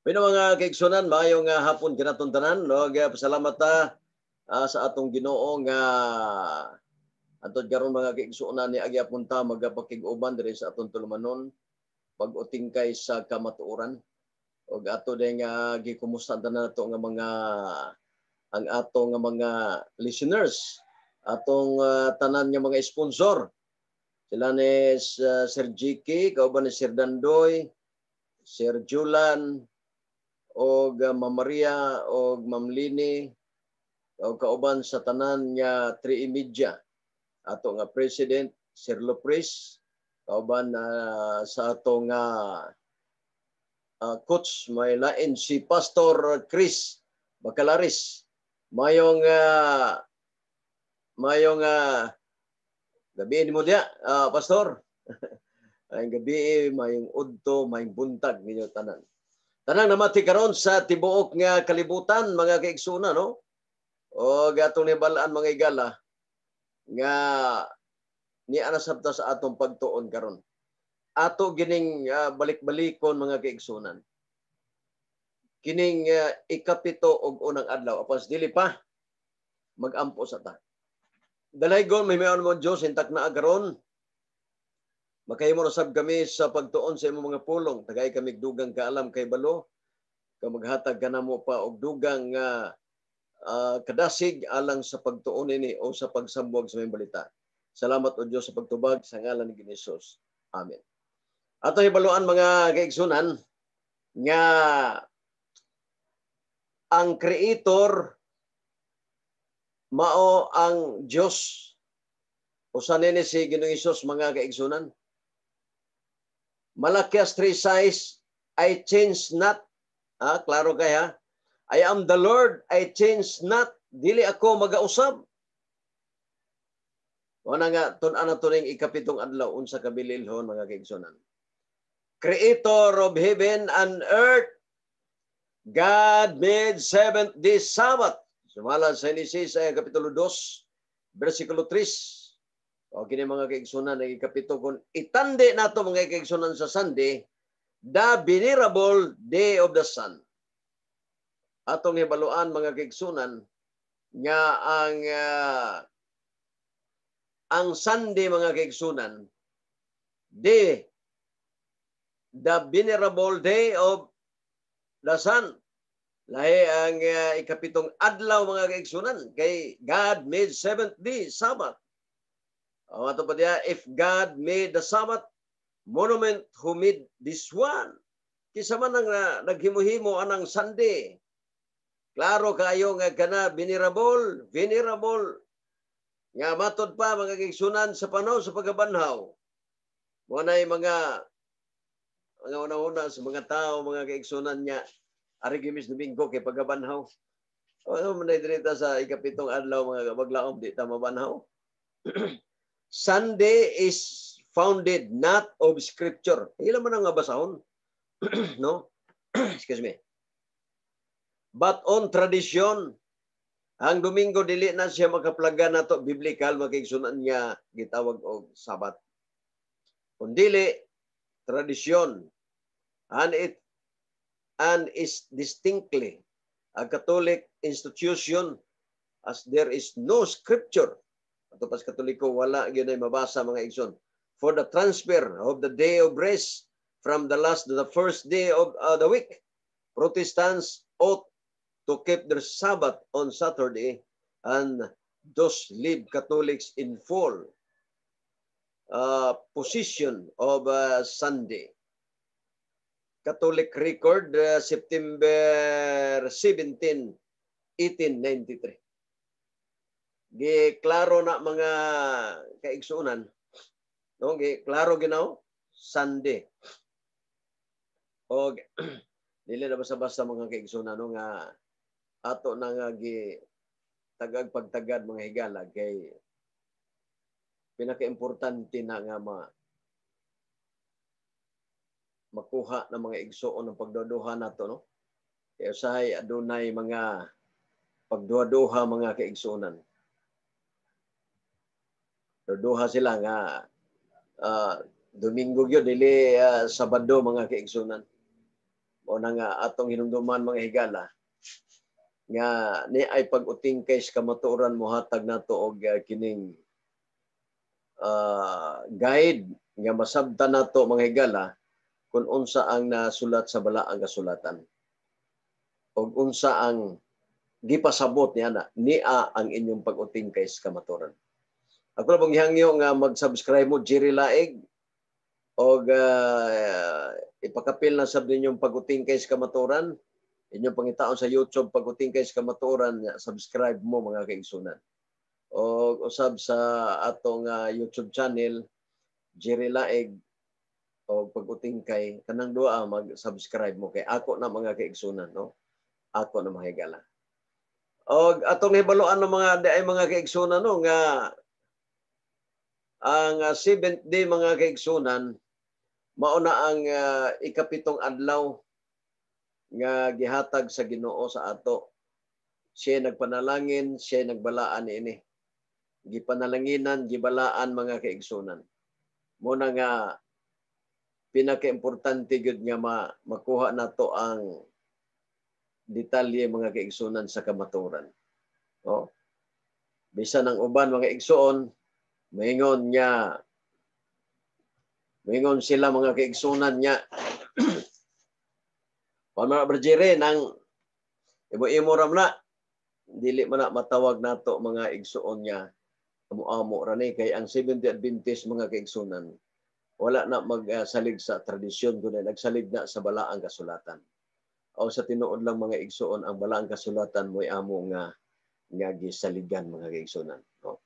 Pino mga kaigsunan, maayong hapon kinaton tanan, no? Pasalamat ta sa atong Ginoo nga antod karon, mga kaigsunan, ni agi punta magapakig-uban diri sa atong tulumanon, pag-utingkay sa kamatuoran. Og ato din nga gikumusta tanan nato nga mga ang ato nga mga listeners, atong tanan nga mga sponsor. Sila ni Sir GK, kauban ni Sir Dandoy, Sir Julan, og Ma'am Maria og Ma'am Lini og kauban sa tanan nga 3 Media, ato nga President Sir Lopres, kauban sa ato nga coach, may lain si Pastor Chris Bacalaris. Mayong gabi nimo diya, Pastor. Ay gabi, mayong udto, mayong buntag ninyo tanan. Tanang namati karon sa tibuok nga kalibutan, mga kaigsunan, no? O atong nibalaan, mga igala, nga ni ana sabta sa atong pagtuon karon. Ato gining balik-balikon, mga kaigsunan. Kining 7 og unang adlaw, apas dili pa magampo sa ta. Dalaygon may mayon mo Dios intak na karon. Makahimo na sab kami sa pagtuon sa imong mga pulong. Tagay kami dugang kaalam kay balo. Ka maghatag ka namo pa og dugang kadasig alang sa pagtuon ini o sa pagsambuag sa imong balita. Salamat o Dios sa pagtubag sa ngalan ni Hesus. Amen. Ato hibaluan, mga kaigsunan, nga ang creator mao ang Dios. Usa nini si Ginoong Hesus, mga kaigsunan. Malakias 3:6, "I change not." Ah, klaro kaya. "I am the Lord, I change not." Dili ako magausab. Wala nga, tun-an na ning 7 adlaw unsa kabililhon, mga kaigsunan. Creator of heaven and earth, God made seventh day Sabbath. Sumala sa Genesis ay Kapitulo 2, versikulo 3. O kini, mga kaigsunan, ang 7, kung itandi nato, mga kaigsunan, sa Sunday, the venerable day of the sun. Atong hibaluan, mga kaigsunan, nga ang Sunday, mga kaigsunan, day, the venerable day of the sun. Lahi ang 7 adlaw, mga kaigsunan, kay God made seventh day Sabbath. O ato pa diya, if God made the Sabbath monument, who made this one? Kisa man ang naghimo-himo anang Sunday. Klaro kayo nga kana venerable, venerable. Nga matod pa, mga kaigsunan, sa panahon sa pagkabanhaw. Mo na mga una-una sa mga tao, mga kaigsunan, niya ari gimis Domingo kay pagkabanhaw. O man diri sa 7 adlaw, mga maglaom di ta mabanhaw. Sunday is founded not of scripture. Ila man ang basahon, no? Excuse me. But on tradition. Ang Domingo dili na siya makaplagan nato biblical, mga kaigsunan, nga gitawag og Sabat. Kung dili tradisyon and is distinctly a Catholic institution, as there is no scripture. Ato pas Katoliko, wala gyud ay mabasa, mga igsoon, for the transfer of the day of rest from the last to the first day of the week. Protestants ought to keep their Sabbath on Saturday and thus leave Catholics in full possession of Sunday. Catholic Record, September 17, 1893. Gi klaro na, mga kaigsuonan. No, gi klaro ginaw Sunday. Og dili na basta-basta, mga kaigsuonan, no, nga ato na nga gi tagag pagtagad, mga higala, kay pinakaimportante na nga makuha ng mga igsuon ng pagduduha nato, no, kay usahay adunay mga pagduha-duha, mga kaigsuonan. Duduha sila nga Domingo gyud, dili Sabado, mga kaigsuonan. Mao na nga atong hinumduman, mga higala, nga ni ay pag-utingkay sa kamatuoran mohatag nato og kining guide nga masabtan nato, mga higala, kung unsa ang nasulat sa balaang kasulatan ug unsa ang gipasabot niya na niya ang inyong pag-utingkay sa kamatuoran. Ako lang pong gihangyo nga mag-subscribe mo, Jerry Laig, og ipakapil na sab ninyong pag-utingkay sa kamatuoran. Inyong pangitaon sa YouTube, pag-utingkay sa kamatuoran, subscribe mo, mga kaigsunan. O usab sa atong YouTube channel, Jerry Laig o pag-utingkay, kanang duha mag-subscribe mo kay ako na, mga kaigsunan, no? Ako na, mga higala. Og atong hibaluan ng mga di ay, mga kaigsunan, no, nga ang seventh day, mga kaigsunan, mao na ang ikapitong adlaw nga gihatag sa Ginoo sa ato. Siya nagpanalangin, siya nagbalaan niini. Gipanalanginan, gibalaan, mga kaigsunan. Mao na nga pinakaimportante gyud nga makuha nato ang detalye, mga kaigsunan, sa kamaturan. No? Bisan ang uban, mga igsuon, maingon sila, mga kaigsunan, niya Pamara Brajere nang imo-imo ram na dili man na matawag nato, mga igsuon, niya amo-amo ra ni, kay ang Seventh Adventist, mga kaigsunan, wala na magsalig sa tradisyon kundi nagsalig na sa balaang kasulatan. O sa tinuod lang, mga igsuon, ang balaang kasulatan mo'y amo nga nga gisaligan, mga kaigsunan. No?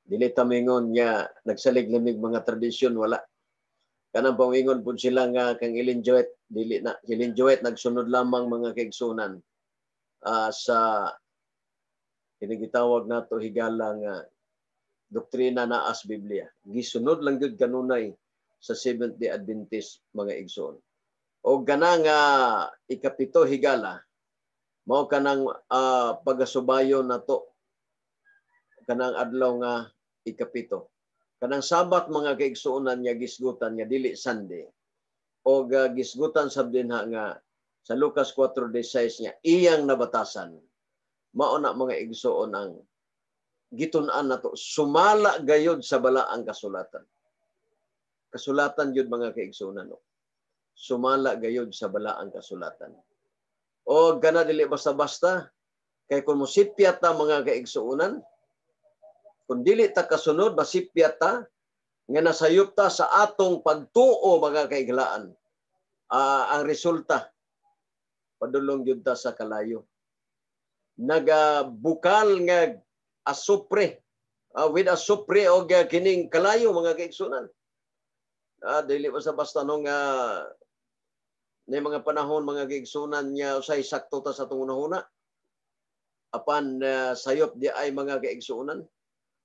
Dili ta mingon nga nagsalig lamig mga tradisyon, wala. Kanang pangingon pud sila nga kang Ellen G. White, dili na. Ellen G. White nagsunod lamang, mga kaigsunan, sa kinigitawag nato, higala, nga doktrina na as Biblia. Gisunod lang gyud kanunay sa Seventh Day Adventist, mga igsoon. O gana nga ikapito, higala, mao kanang pagasubayon nato kanang adlaw nga ikapito. Kanang Sabat, mga kaigsuonan, nga gisgutan nga dili Sunday. O gisgutan sab dinha nga sa Lucas 4:16 nga iyang nabatasan. Mao na, mga igsuon, ang gitun-an nato sumala gayod sa balaang kasulatan. Kasulatan gyud, mga kaigsuonan, no. Sumala gayod sa balaang kasulatan. O gana dili basta-basta kay kung mosipyat ta, mga kaigsuonan, kung dili ta kasunod, masipyat ta nga nasayop ta sa atong pagtuo, mga kaiglaan. Ang resulta, padulong gyud ta sa kalayo. Nagabukal nga asupre, with asupre og kining kalayo, mga kaigsunan. Dili ba sa basta no nga ni mga panahon, mga kaigsunan, nga usay sakto ta sa atong hunahuna. Apan sayop di ay, mga kaigsunan.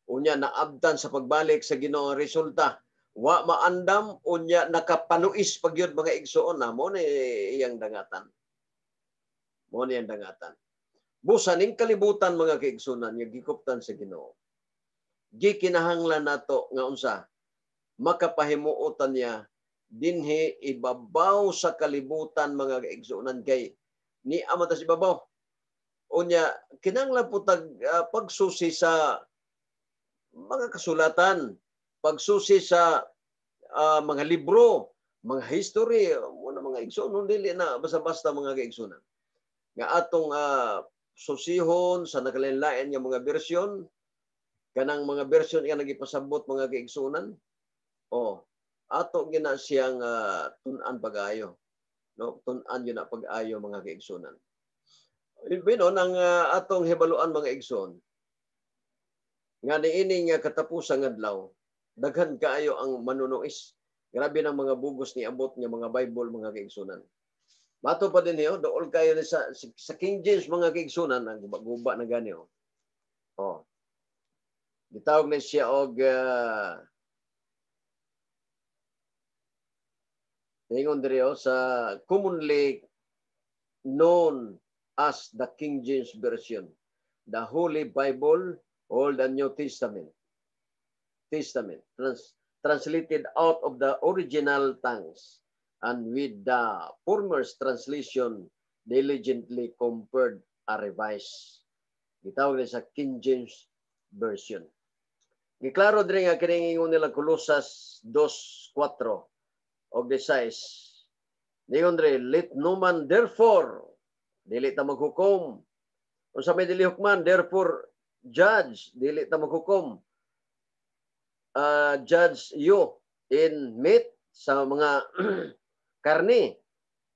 Unya naabtan sa pagbalik sa Ginoo, resulta wa maandam, unya nakapanuis pag yun, mga igsuon na mo ni iyang dangatan. Mo ni iyang dangatan. Busa ning kalibutan, mga kaigsunan, nga gikuptan sa Ginoo. Gikinahanglan nato nga unsa makapahimuotan niya dinhi ibabaw sa kalibutan, mga kaigsunan, kay ni ama ta sa ibabaw. Unya kinahanglan po tag pagsusi sa mga kasulatan, pagsusi sa mga libro, mga history, muna, mga igsoon, dili na basta-basta, mga kaigsunan. Nga atong susihon sa nakalain-lain nga mga bersyon, kanang mga bersyon nga nagipasabot, mga kaigsunan, oh, ato gina siyang tun-an pag-ayo. No, tun-an yun na pag-ayo, mga kaigsunan. Binon ang atong hibaluan, mga igsoon, nga niini nga katapusan nga adlaw, daghan kaayo ang manunuis. Grabe ng mga bugos ni abot nga mga Bible, mga kaigsunan. Mato pa din niyo, dool kayo ni sa King James, mga kaigsunan, ang guba-guba na gani oh. Oh. Gitawag na siya og ingon diri oh, sa commonly known as the King James Version, the Holy Bible, Old and New Testament, translated out of the original tongues and with the former's translation diligently compared a revised. Gitawag na sa King James Version. Giklaro diri nga kining ingon nila Colosas 2:4 og 16. Ningon diri, "Let no man therefore," dili ta maghukom. Unsa may dili hukman? Therefore judge, dili ta maghukom. Judge you in meat, sa mga karne,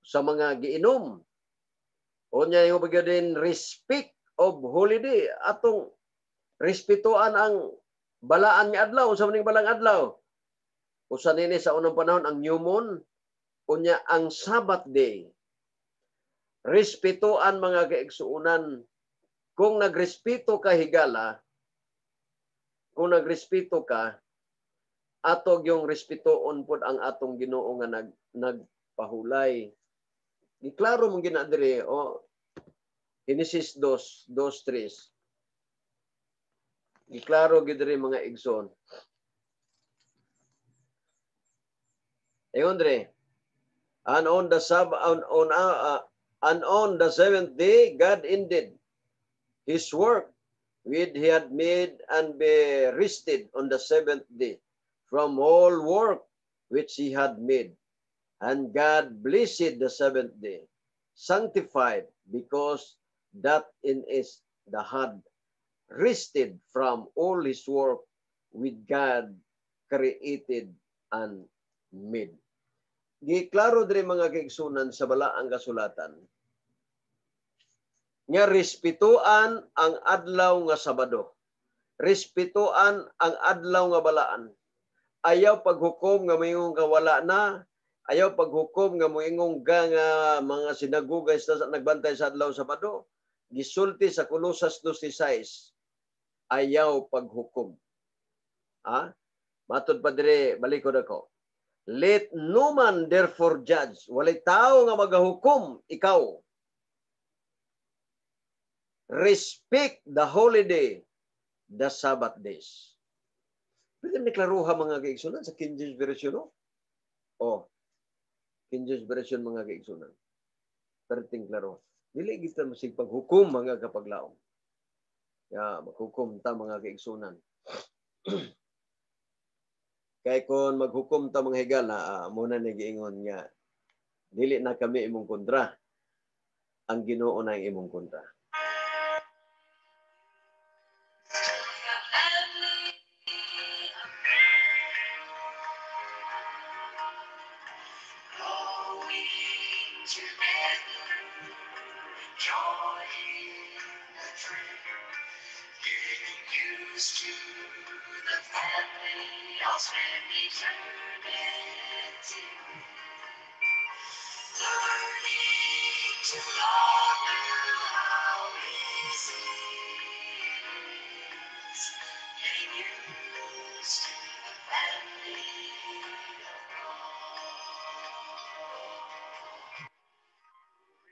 sa mga giinom. Unya yung din respect of holiday, atong respetuan ang balaan nga adlaw. Unsa man ning balang adlaw? Usa nini sa unang panahon ang new moon, unya ang Sabbath day. Respetuan, mga kaigsuonan. Kung nagrespeto ka, higala, kung nagrespeto ka, ato yung respetuon pod ang atong Ginoo nga nagpahulay. Giklaro mong gina diri o Genesis 2, 2, 3. Giklaro gid diri, mga igsoon. Ingon diri, and on the seventh day God ended his work which he had made and be rested on the seventh day from all work which he had made. And God blessed the seventh day, sanctified, because that in is the had rested from all his work with God created and made. Giklaro diri, mga kaigsunan, sa balaang kasulatan nga respetuan ang adlaw nga Sabado. Respetuan ang adlaw nga balaan. Ayaw paghukom nga moingon ka wala na, ayaw paghukom nga moingon ka nga mga sinagoga sa nagbantay sa adlaw Sabado. Gisulti sa Colosas 2:6, ayaw paghukom. Ha? Matod pa dire, balikod ako. "Let no man therefore judge." Walay tao nga magahukom ikaw. "Respect the holiday, the Sabbath days." Pwede ni klaruha, mga kaigsunan, sa King James Version, no? Oh. King James Version, mga kaigsunan. Perting klaro. Dili kita masig paghukom, mga kapaglaom. Ya, maghukom ta, mga kaigsunan. Kay kung maghukom ta, mga higala, muna ni giingon nga dili na kami imong kontra. Ang Ginoo na ang imong kontra.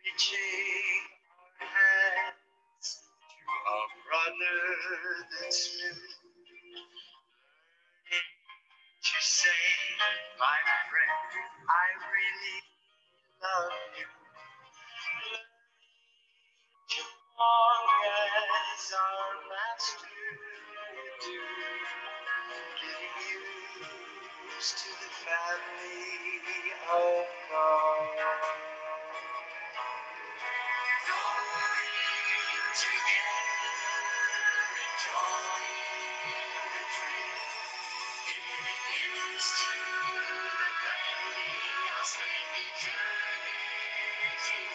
Reaching our hands My friend, I really love you. Long as our master would do, getting used to the family of God. Going together, enjoying the trip, getting used to the family. I'll spend eternity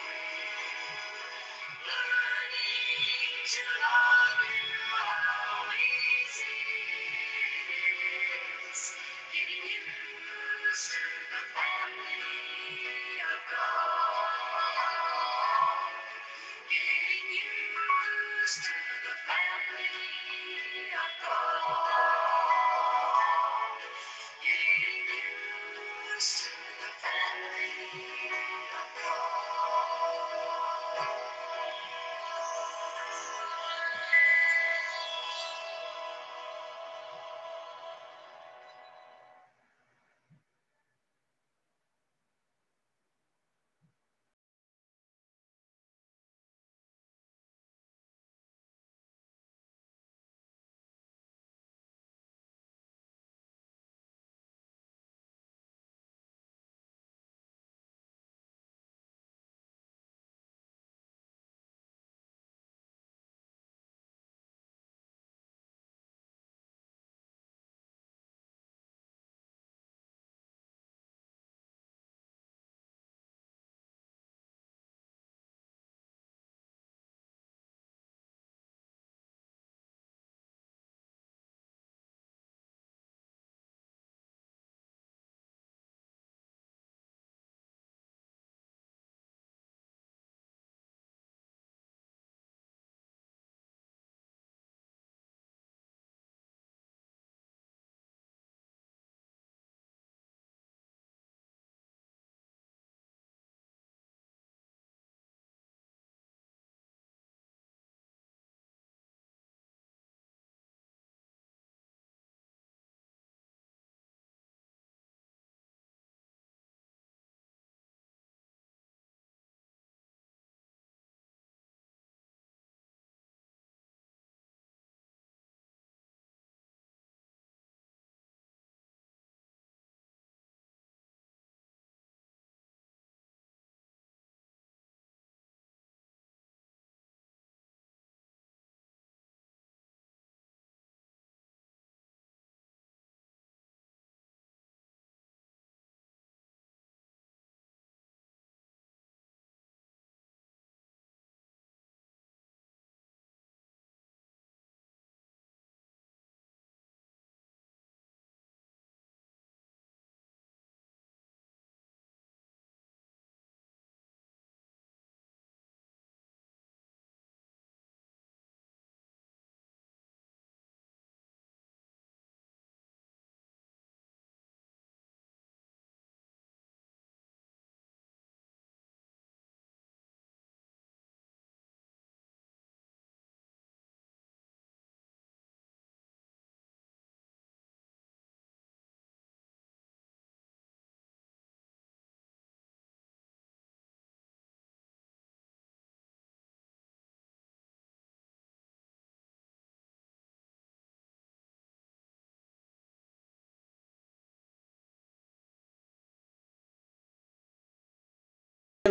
with. Learning to love you, how easy it is. Getting used to the family of God. Getting used to the family of God. Getting used to the family of God.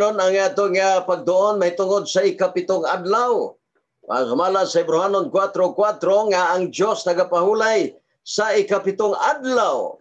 Ang atong pagduon mahitungod sa ikapitong adlaw. Sumala sa Hebreohanon 4:4 nga ang Dios nagapahulay sa ikapitong adlaw.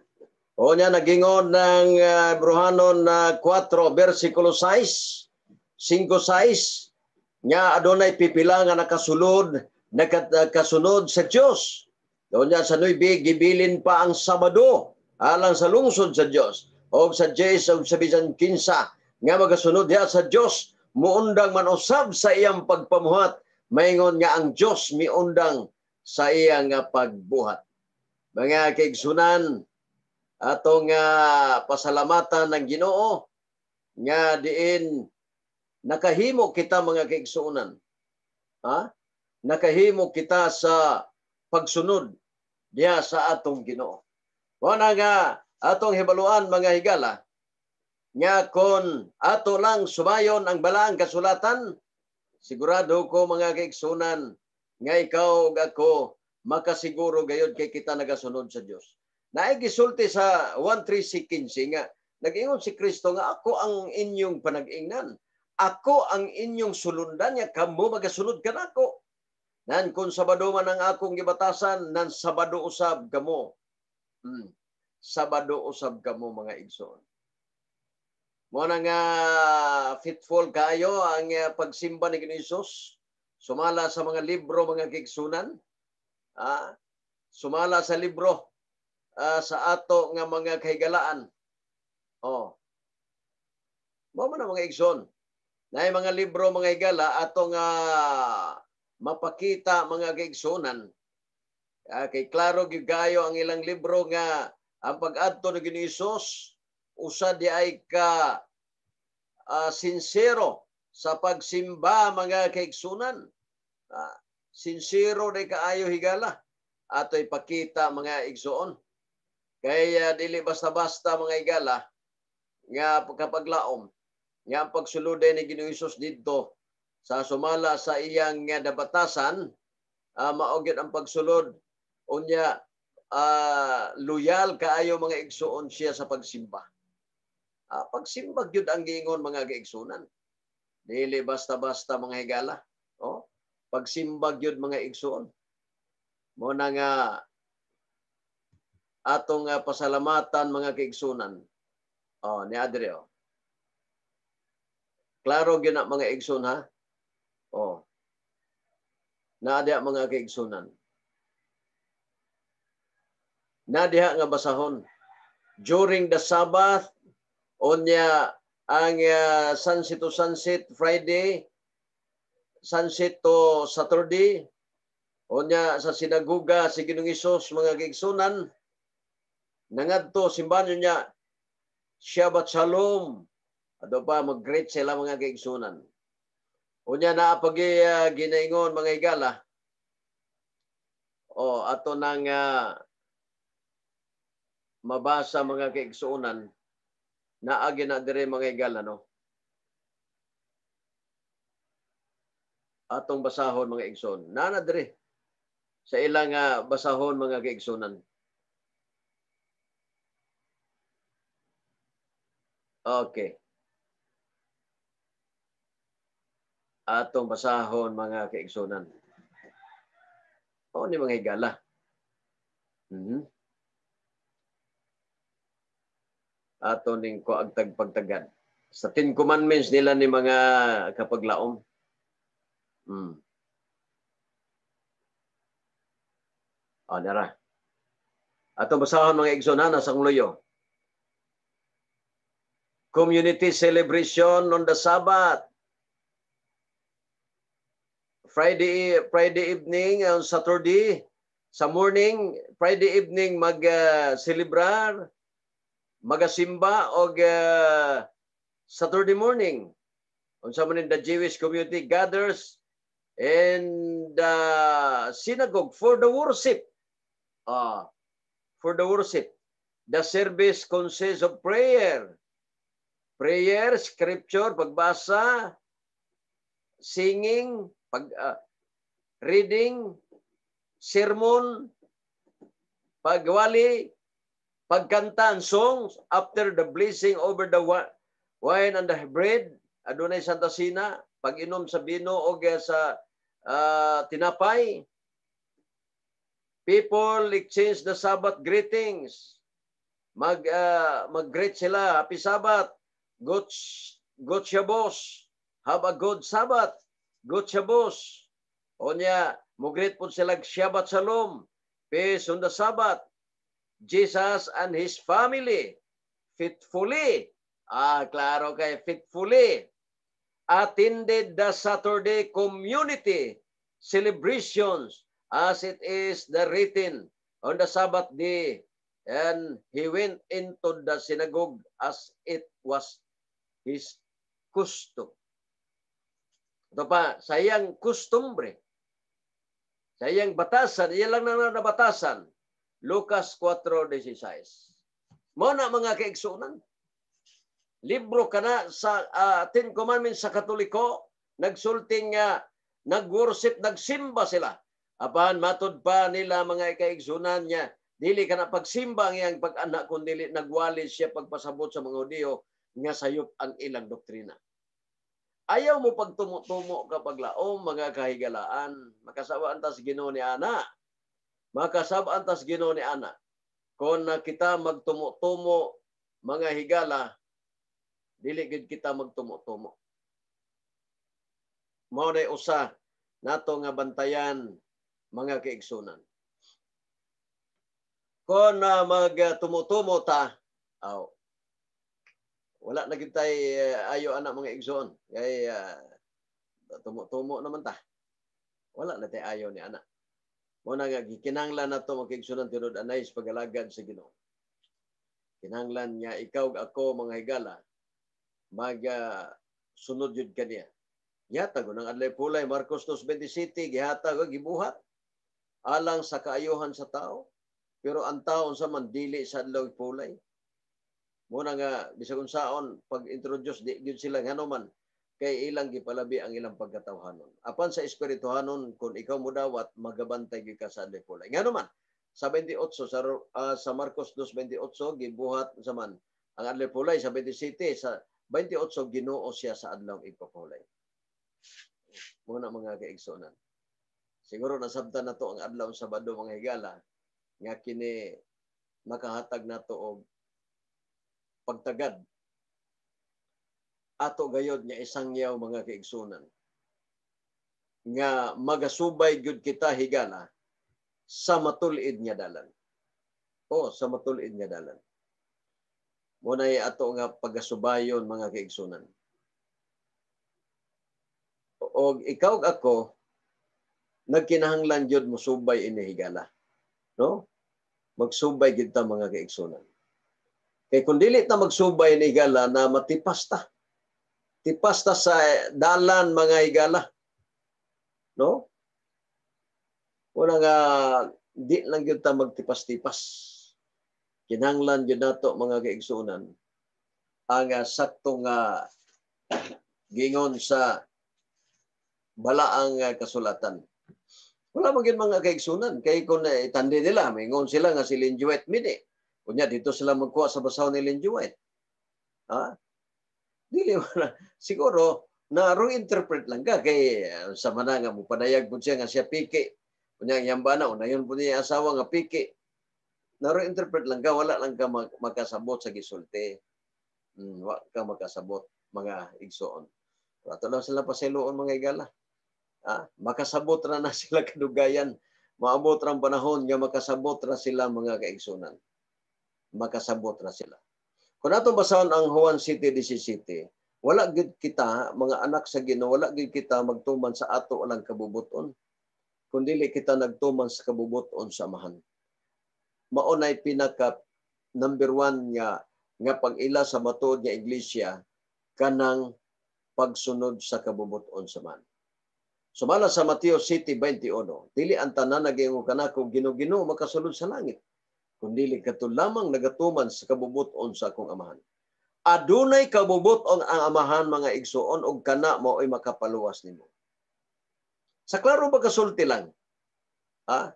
O niya nagingon ng Hebreohanon 4 versikulo 6, 5:6 nga adunay pipila nga nakasulod, nakasunod sa Dios. O niya sa 9 gibilin pa ang Sabado alang sa lungsod sa Dios. O sa 10 o sa bisan 15 nga magasunod diha sa Dios muundang man usab sa iyang pagpamuhat, maingon nga ang Dios miundang sa iyang pagbuhat. Mga kaigsunan, atong pasalamatan ng Ginoo nga diin nakahimo kita, mga kaigsunan. Ha? Nakahimo kita sa pagsunod diha sa atong Ginoo. Mao na nga Atong hibaluan, mga higala, nga kon ato lang subayon ang balaang kasulatan, sigurado ko, mga kaigsunan, nga ikaw ug ako makasiguro gayod kay kita nagasunod sa Dios. Naay gisulti sa 1:3-15 nga nag-ingon si Kristo nga ako ang inyong panag-ingnan. Ako ang inyong sulundan nga kamo magasunod kanako. Nan kung Sabado man ang akong gibatasan, nan Sabado usab kamo. Sabado usab kamo, mga igsoon. Mo na nga faithful kaayo ang pagsimba ni Ginoong Hesus. Sumala sa mga libro, mga kaigsunan. Sumala sa libro sa ato nga mga kahigalaan. Oh. Mao man ang mga igsoon. Naay mga libro, mga higala, ato nga mapakita, mga kaigsunan. Kay klaro gyud kaayo ang ilang libro nga ang pag-adto ni Ginoong Hesus usa di ay ka sincero sa pagsimba, mga kaigsunan. Sincero di kaayo, higala. Ato ipakita, mga igsoon. Kay dili basta-basta, mga higala, nga kapaglaom nga ang pagsulod ni Ginoong Hesus didto sa sumala sa iyang nga nabatasan, mao gyud ang pagsulod unya loyal kaayo, mga igsoon, siya sa pagsimba. Pagsimba gyud ang giingon, mga kaigsunan. Dili basta-basta, mga higala. Oh, pagsimba gyud, mga igsoon. Mo na nga atong pasalamatan, mga kaigsunan. Oh, ni Adre oh. Klaro gyud na, mga igsoon, ha. Oh. Naa diha, mga kaigsunan. Na diha nga basahon. During the Sabbath, unya ang sunset to sunset Friday, sunset to Saturday, unya sa sinaguga si Ginoong Hesus, mga kaigsunan, nangadto simbahan niya, Shabbat Shalom. Ato pa mag-greet sila, mga kaigsunan. Unya naa pag ginaingon, mga higala. O ato nang mabasa, mga kaigsuonan, naagi na dire, mga higala, no. Atong basahon, mga igsoon. Naa na dire sa ilang basahon, mga kaigsunan. Okay. Atong basahon, mga kaigsunan. O ni mga higala. Ato ning koagtag pagtagad. Sa Ten Commandments nila ni, mga kapaglaom. O, nara. Ato basahon, mga igsoon, ha, nasa luyo. Community celebration on the Sabbath. Friday evening on Saturday sa morning, Friday evening mag celebrar, magasimba og Saturday morning unsa man the Jewish community gathers in the synagogue for the worship. For the worship. The service consists of prayer. Prayer, scripture, pagbasa, singing, pag reading, sermon, pagwali, pagkanta and songs after the blessing over the wine and the bread, adunay Santa Cena, pag-inom sa bino o sa tinapay. People exchange the Sabbath greetings. Mag-greet sila, "Happy Sabbath." Good Shabbos. "Have a good Sabbath." "Good Shabbos." Onya, mo-greet po sila "Shabbat Shalom." "Peace on the Sabbath." Jesus and his family faithfully, klaro kay faithfully attended the Saturday community celebrations as it is the written on the Sabbath day, and he went into the synagogue as it was his custom. Ito pa, sa iyang kustumbre, sa iyang batasan, iyan lang na nabatasan, Lucas 4:16. Mao na, mga kaigsunan. Libro kana sa Ten Commandments sa Katoliko, nagsulting nga nag-worship, nagsimba sila. Apan matud pa nila, mga kaigsunan niya, dili ka na pagsimba ang iyang pag-anak kun dili nagwali siya pagpasabot sa mga Hudiyo nga sayop ang ilang doktrina. Ayaw mo pagtumo-tumo kapag laom, mga kahigalaan, makasabaan tas Ginoo ni ana. Makasabaan tas Ginoo ni ana. Kung na kita magtumo-tumo, mga higala, dili gid kita magtumo-tumo. Mao na usa nato nga bantayan, mga kaigsunan. Kung magtumo-tumo ta, aw, wala na gid tay ayo ana, mga igsoon, kay tumo-tumo naman ta. Wala na tay ayo ni ana. Mo na nga gikinahanglan nato, mga kaigsunan, tinud anay sa pagalagad sa Ginoo. Kinahanglan nga ikaw ug ako, mga higala, mag sunod yun kaniya. Gihatag ng adlay pulay, Marcos 2:27, gihatag og gibuhat alang sa kaayuhan sa tao. Pero ang tao sa man dili sa adlaw pulay. Muna nga bisag unsaon pag-introduce, di gyud sila, ngano man kay ilang gipalabi ang ilang pagkatawhanon. Apan sa espirituhanon, kung ikaw modawat, magabantay gyud ka sa adlaw pulay. Ngano man sa 28 sa Marcos 2:28, gibuhat sa man ang adlaw pulay sa 27, sa 28 Ginoo siya sa adlaw igpapulay. Muna, mga kaigsunan. Siguro nasabtan na to ang adlaw Sabado, mga higala, nga kini makahatag nato og pagtagad ato gayod nga isangyaw, mga kaigsunan, nga magasubay gyud kita, higala, sa matul-id nga dalan o sa matul-id nga dalan. Mo na ato nga pagasubayon, mga kaigsunan, og ikaw ug ako nagkinahanglan gyud mosubay ini, higala, no? Magsubay gyud ta, mga kaigsunan, kay kung dili ta magsubay ni, higala, na matipas ta, tipas ta sa dalan, mga higala, no? Wala nga di lang gyud ta magtipas-tipas. Kinahanglan gyud nato, mga kaigsunan, ang sakto nga gingon sa balaang kasulatan. Wala man gyud, mga kaigsunan, kay kung itandi nila, maingon sila nga si Ellen G. White mini. Kunya dito sila magkuha sa basahon ni Ellen G. White. Ha? Dili wala. Siguro na wrong interpret lang ka kay sa mana nga mupadayag pud siya nga siya piki. Kunya ang iyang bana unayon pud niya asawa nga piki. Na wrong interpret lang ka, wala lang ka makasabot sa gisulti. Wa ka makasabot, mga igsoon. Pero ato lang sila pasayloon, mga higala. Ah, makasabot ra na sila kadugayan. Maabot ra ang panahon nga makasabot ra sila, mga kaigsunan. Makasabot ra sila. Kung atong basahon ang Juan 7:17, wala gid kita, mga anak sa Ginoo, wala gid kita magtuman sa ato lang kabubuton, kun dili kita nagtuman sa kabubuton sa Amahan. Mao nay pinaka number one nga pag-ila sa matuod nga iglesia, kanang pagsunod sa kabubuton sa Amahan. Sumala sa Mateo 7:21, dili ang tanan nagaingon kanako, "Ginoo, Ginoo," makasulod sa langit, kundi kadto lamang nagatuman sa kabubuton sa akong Amahan. Adunay kabubuton ang Amahan, mga igsuon, ug kana mao'y makapaluwas nimo. Sa klaro pagkasulti lang. Ha?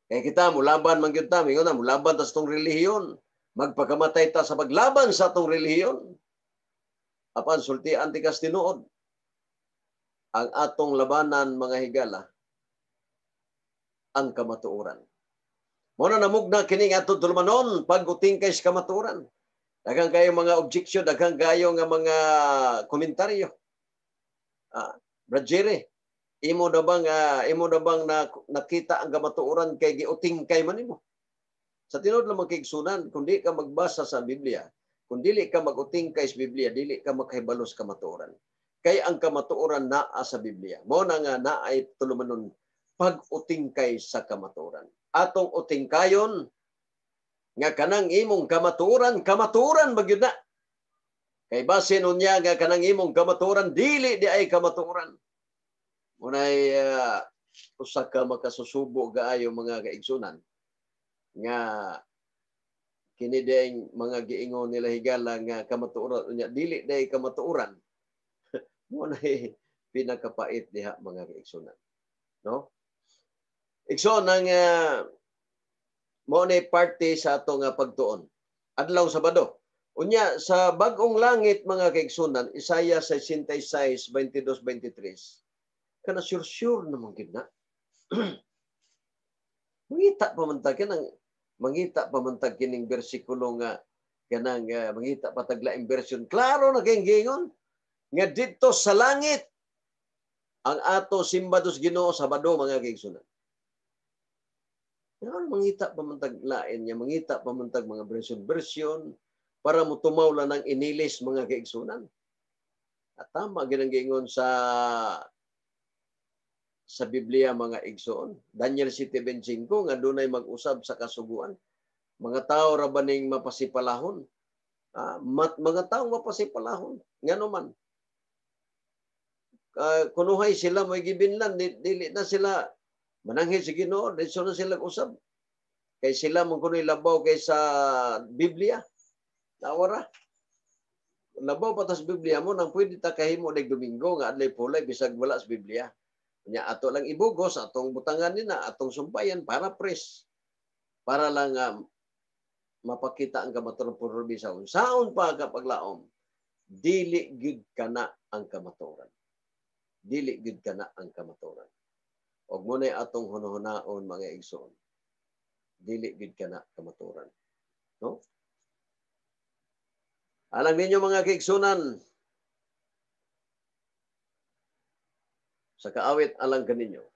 Kaya kita mulaban man gyud ta, mingon na mulaban ta sa tong relihiyon. Magpakamatay ta sa paglaban sa atong relihiyon. Apan sultian tikas tinuod. Ang atong labanan, mga higala, ang kamatuoran. Mo na namugna kini nga atong tulumanon, pag-utingkay sa kamatuoran. Daghang kayo mga objection, daghang kayo nga mga komentaryo. Ah, Brad Jerry, imo na bang nakita ang kamatuoran kay giutingkay man nimo? Sa tinuod lang, mga kaigsunan, kung di ka magbasa sa Biblia, kung dili ka mag-utingkay sa Biblia, dili ka makahibalo sa kamatuoran. Kay ang kamatuoran naa sa Biblia. Mo na nga naay tulumanon, pag-utingkay sa kamatuoran. Atong utingkayon nga kanang imong kamatuoran, kamatuoran ba gyud na? Kay basin unya nga kanang imong kamatuoran dili di ay kamatuoran. Munay usa ka makasusubo kaayo, mga kaigsunan, nga Kini diay mga giingon nila higala nga kamatuoran, unya dili day kamatuoran. Mo na pinakapait diha, mga kaigsunan. No? Igsoon ang mao ni parte sa ato nga pagtuon. Adlaw Sabado. Unya sa bag-ong langit, mga kaigsunan, Isaiah 66, 22, 23. Kana sure sure naman gid na. Mangita pa man tag kining bersikulo nga kanang mangita pa tag laing version. Klaro na kay giingon nga didto sa langit ang ato simbados Ginoo Sabado, mga kaigsunan. Yan, mangita pa man tag lain niya, mangita pa man tag mga version version para motumaw lang ng inilis, mga kaigsunan. At tama ginang giingon sa Biblia, mga igsoon. Daniel 7:25 nga dunay mag-usab sa kasuguan. Mga tao ra ba ning mapasipalahon? Ah, mga tao mapasipalahon. Ngano man? Kunuhay sila may gibinlan, dili na sila mananghid sa Ginoo, dito na sila usab. Kay sila man kunoy labaw kaysa Biblia. Nawara. Labaw pa tas Biblia mo nang pwede ta kahimo nig Domingo nga adlay pulay bisag wala sa Biblia. Nya ato lang ibugos, atong butangan nina, atong sumpayan para pres. Para lang mapakita ang kamatuoran por bisa unsaon pa kapaglaom, dili gyud kana ang kamatuoran. Dili gyud kana ang kamatuoran. Og mo na atong hunahunaon, mga igsoon. Dili gyud kana kamatuoran. No? Alang ninyo, mga kaigsunan, sa kaawit alang kaninyo.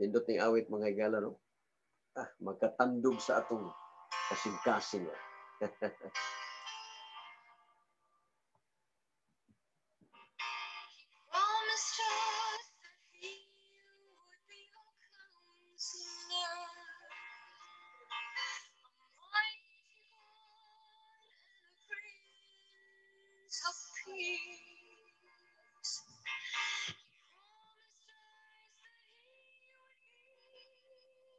Nindot ning awit, mga higala, no? Ah, magkatandog sa atong kasing-kasing. Promised us that he would be our counselor, a mighty God and a Prince of Peace. He promised us that he would be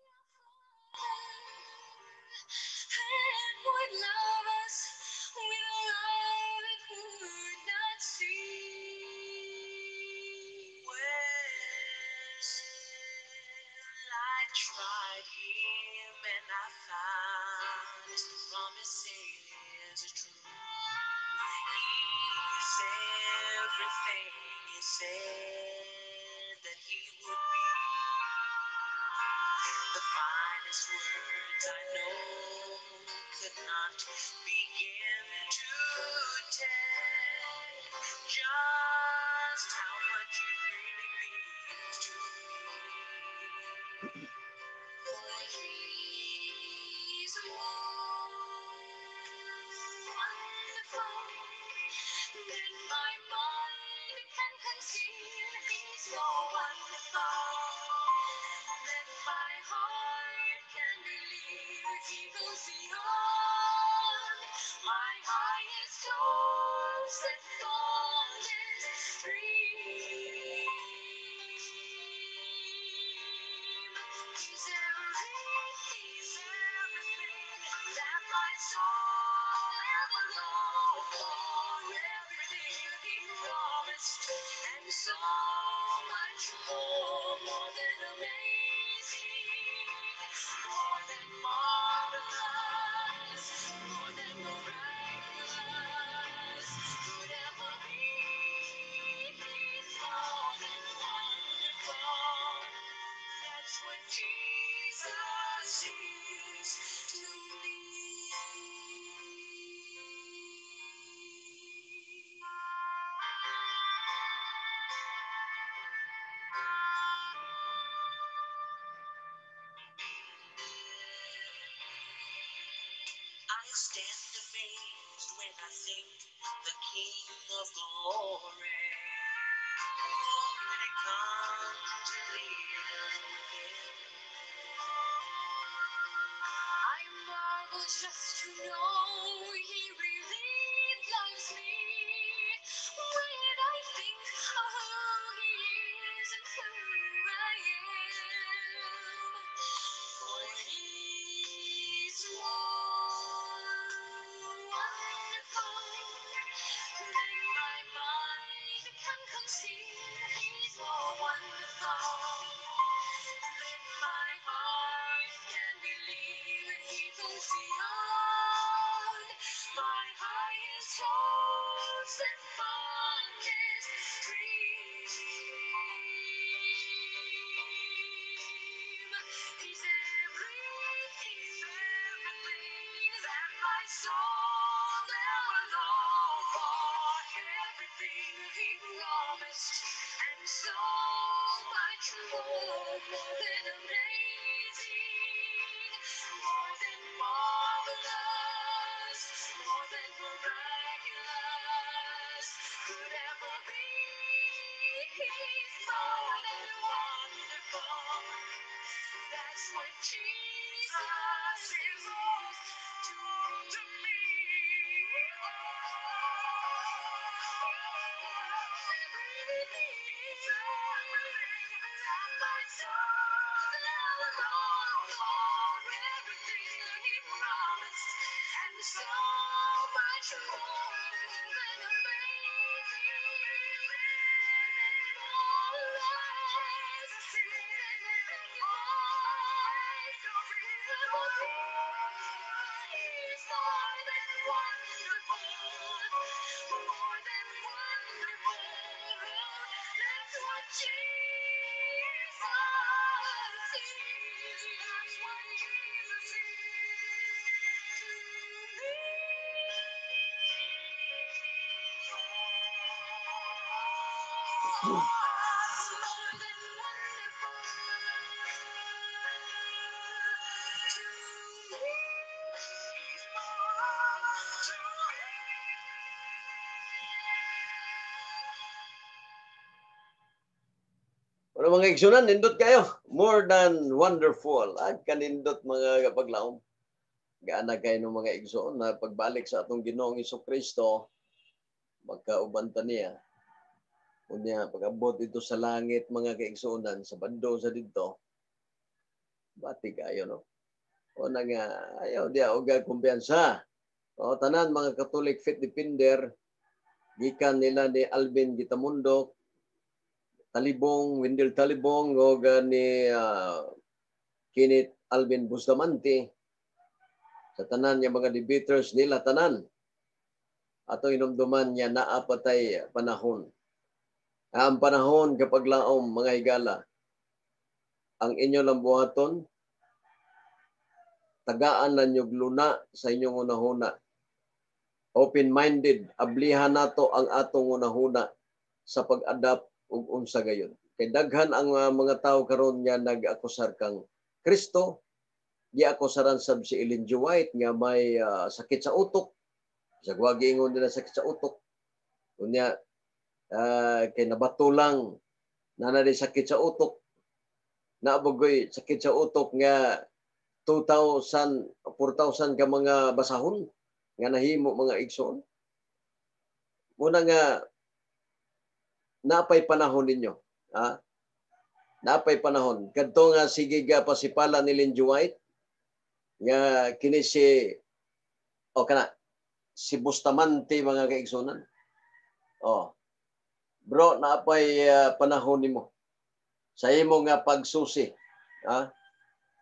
our Father and would love us with a love that would not cease. Well, I tried him and I found his promises are true. He's everything he said that he would be. The finest words I know could not begin to tell just how much he really means to me. For he's more wonderful than my mind can conceive. He's more wonderful than my heart can believe. He goes beyond my highest hopes and fondest dream. He's everything that my soul ever longed for. Everything he promised, and so much more, more than amazing, more than marvelous, more than miraculous could ever be. He's more than wonderful. That's what Jesus is to me. I stand amazed when I think the King of Glory had come to live within. I marvel just to know he really loves me. When I think of who he is and who I am. For he Beyond my highest hopes and fondest dream. He's everything, everything that my soul ever longed for, everything he promised, and so much more, more than amazing, more than marvelous, more than miraculous could ever be. He's more than wonderful. That's what Jesus is to me. Everything, everything that my soul ever longed for, everything he promised, and so much more than amazing, more than marvelous, more than miraculous could ever be. He's more than wonderful, more than wonderful. That's what Jesus is. That's what Jesus is to me. More than wonderful to me. He's more to me. Wala, mga igsunan, nindot kayo. More than wonderful. At kanindot, mga kapaglaom. Gaana kayo ng mga igsoon na pagbalik sa atong Ginoong Kristo, magkauban ta niya. Unya, pag-abot dito sa langit, mga kaigsuonan, sa bando sa dito, bati kayo, no? O na nga, ayaw diya, og kumpiyansa. O, tanan, mga Catholic faith defender, gikan nila ni Alvin Gitamundok, Talibong, Wendell Talibong, o ni Kenneth Alvin Bustamante, sa tanan niya mga debaters nila tanan, ato inumduman niya naa patay panahon. Ang panahon kapag laom, mga higala, ang inyo lang buhaton, tagaan na nyo luna sa inyong unahuna. Open-minded, ablihan nato ang atong unahuna sa pag-adapt ug unsa gayon. Kay daghan ang mga tao karon nga nag-akusar kang Kristo, giakusaran sab si Ellen G. White nga may sakit sa utok. Sa giingon nila sakit sa utok. Unya kay nabato lang na na sakit sa utok. Naabogoy sakit sa utok nga 2,000, 4,000 ka mga basahon nga nahimo, mga igsoon. Muna nga napay panahon ninyo. Ha? Napay panahon. Kadto nga sige ga pasipala ni Ellen G. White nga kini si o kana si Bustamante, mga kaigsunan. Oh. Bro, naapay panahon nimo. Sa imo nga pagsusi, ha?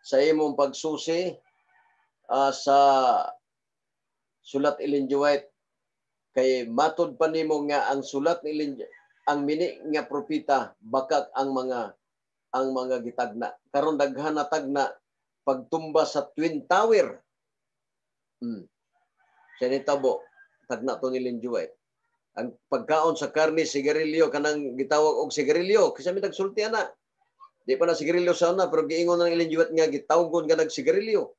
Sa imong pagsusi sa sulat Ellen G. White kay matud pa nimo nga ang sulat ni Ellen ang mini nga propeta bakak ang mga gitagna. Karon daghan na tagna pagtumba sa Twin Tower. Sa nitabo tagna to ni Ellen G. White. Ang pagkaon sa karne, sigarilyo, kanang gitawag og sigarilyo kasi mi nagsulti ana. Di pa na sigarilyo sa una pero giingon ng Ellen G. White nga gitawgon ka nag sigarilyo.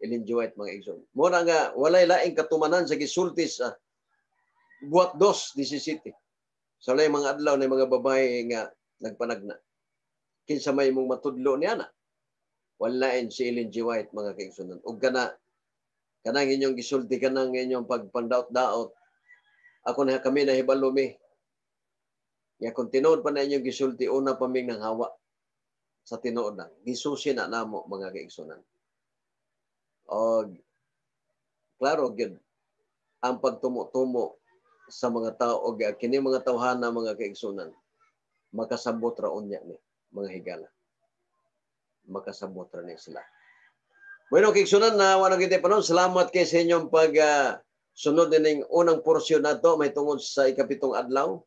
Ellen G. White, mga igsoon. Mura nga walay laing katumanan sa gisulti sa buhat 2:17. Sa walay mga adlaw na mga babae nga nagpanagna. Kinsa may mong matudlo niya na? Walain si Ellen G. White, mga kaigsunan. Ug kana kanang inyong gisulti, kanang inyong pagpandaot-daot, ako na kami nahibalo mi. Nga kung tinuod pa na inyong gisulti, una pa ming nang hawa sa tinuod na. Gisusi na namo, mga kaigsunan. Og klaro gyud ang pagtumo-tumo sa mga tao og kini mga tawhana, mga kaigsunan, makasabot ra unya ni, mga higala, makasabot ra ni sila. Bueno, kaigsuonan na wala kita panahon. Salamat kay sa inyong pag sunod nining unang porsyon nato may tungod sa 7 adlaw.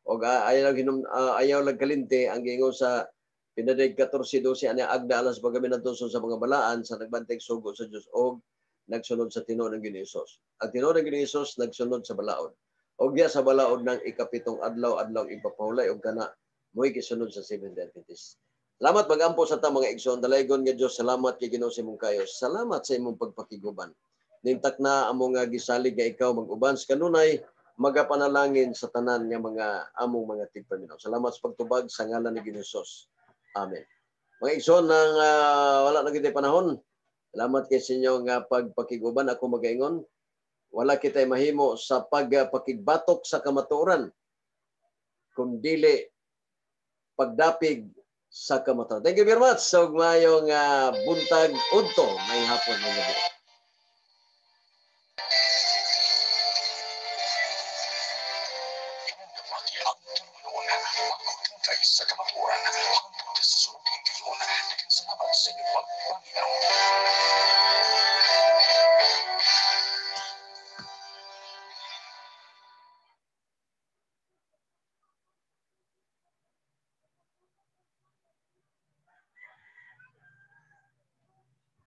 Og ayaw lang hinom, ayaw lang kalinti ang giingon sa Pinadayag 14:12 ani agda alas pagaminadtoson sa mga balaan sa nagbantay sugo sa Dios og nagsunod sa tinuod ng Ginoo Hesus. Ang tinuod ng Ginoo Hesus nagsunod sa balaod. Og diya sa balaod ng 7 adlaw, adlaw ipapahulay, og kana mo'y gisunod sa Seventh Day Adventist. Salamat, magampo sa ta, mga igsoon. Dalaygon nga Dios, salamat kay Ginoo sa imong kayo. Salamat sa imong pagpakiguban. Nintak na among nga gisalig nga ikaw mag-uban sa kanunay magapanalangin sa tanan nga mga among mga tigpaminaw. Salamat sa pagtubag sa ngalan ni Ginoo Hesus. Amen. Mga igsoon nang wala na kitay panahon. Salamat kay sa inyo nga pagpakiguban. Ako magaingon, wala kitay mahimo sa pagpakigbatok sa kamatuoran kung dili pagdapig sa kamatuoran. Thank you very much. So maayong buntag udto, may hapon, may gabi. Inyong nabati ang tulumanon, pagkututay sa kamatuoran. Hangtod sa sunod higayon, daghang salamat sa inyong pagpaminaw.